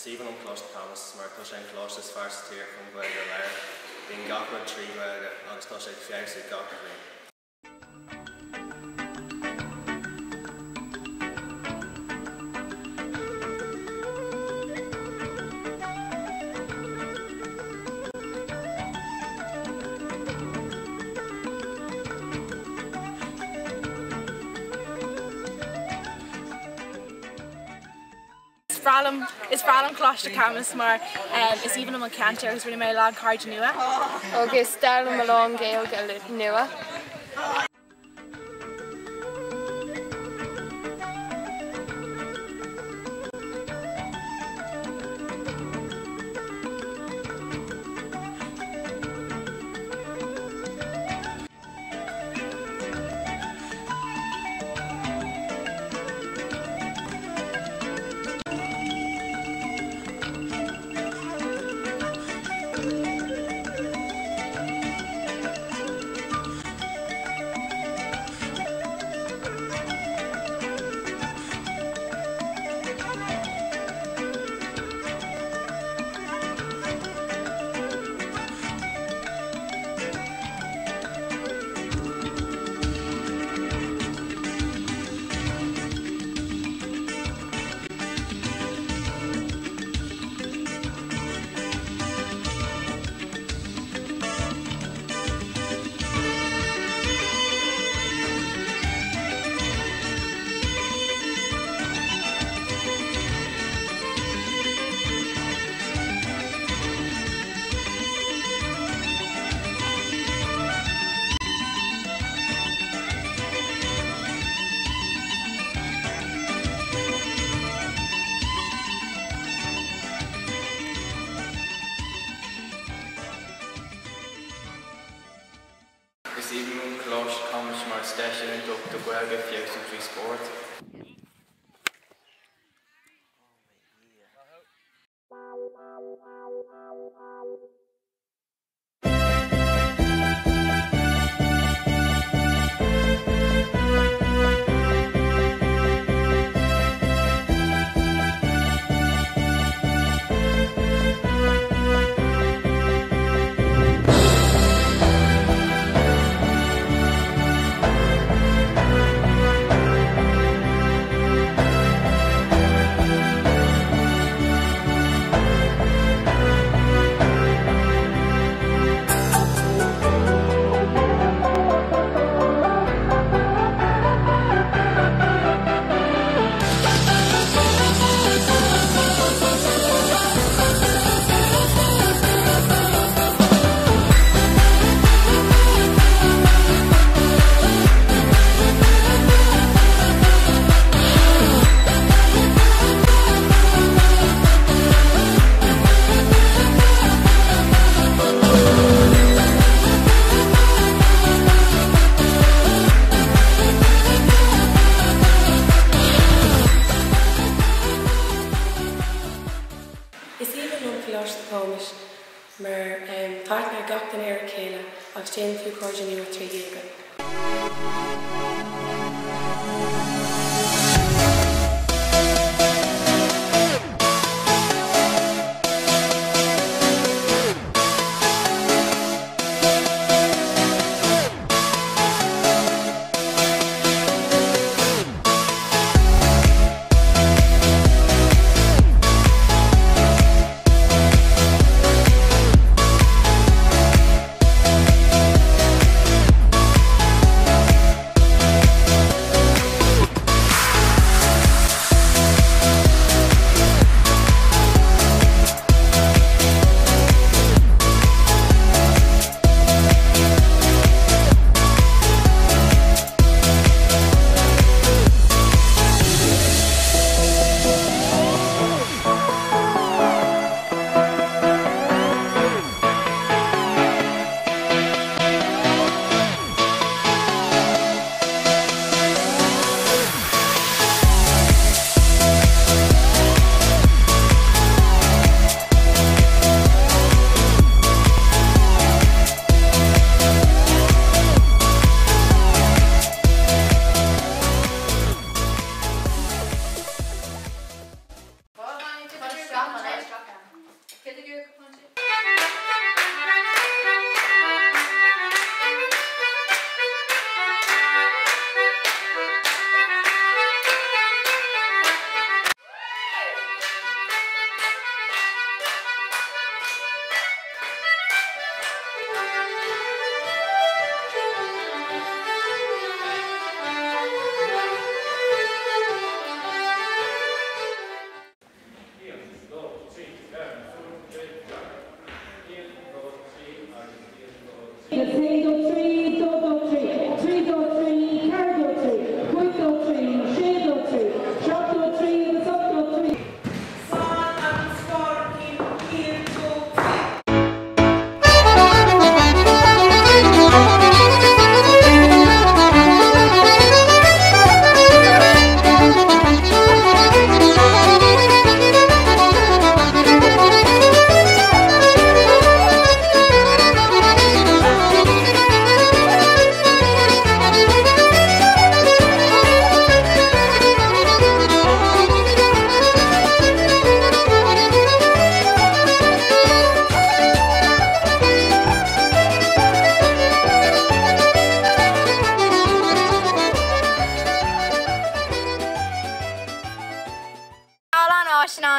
aoibhinn liom Coláiste Camus mar tá sé an coláiste is fearr sa tír chun Gaeilge a labhairt. Bíonn gach rud trí Ghaeilge agus tá sé ag feabhsú gach bliain. Is breá liom is breá liom Coláiste Camus mar is aoibhinn liom an ceantar agus rinne mé a lán cairde nua. Agus d'fhoghlaim a lán Gaeilge nua. Is aoibhinn liom Coláiste Camuis mar is deis iontach do Ghaeilge a feabhsú trí spórt. Is aoibhinn liom Coláiste Chamuis mar tá aithne ag gach duine ar a chéile agus déanann tú cairde nua trí Ghaeilge.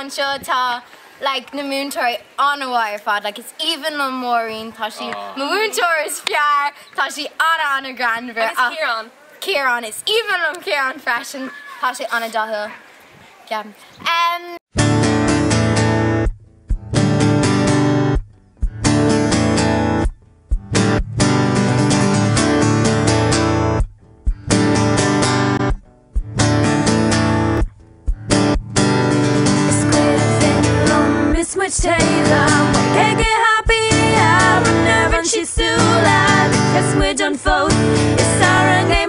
anseo tá like na múinteoirí an-mhaith ar fad like is aoibhinn liom Máirín tá sí mo mhúinteoir is fearr tá sí an-an-ghreannmhar Agus Ciarán. Ciarán is aoibhinn liom Ciarán freisin tá sé an-dathúil yeah. Um, Is cuimhin liom is muid taobh amuigh ag Happy Hour nuair a bhain sí súil agus muid an fód is tharraing é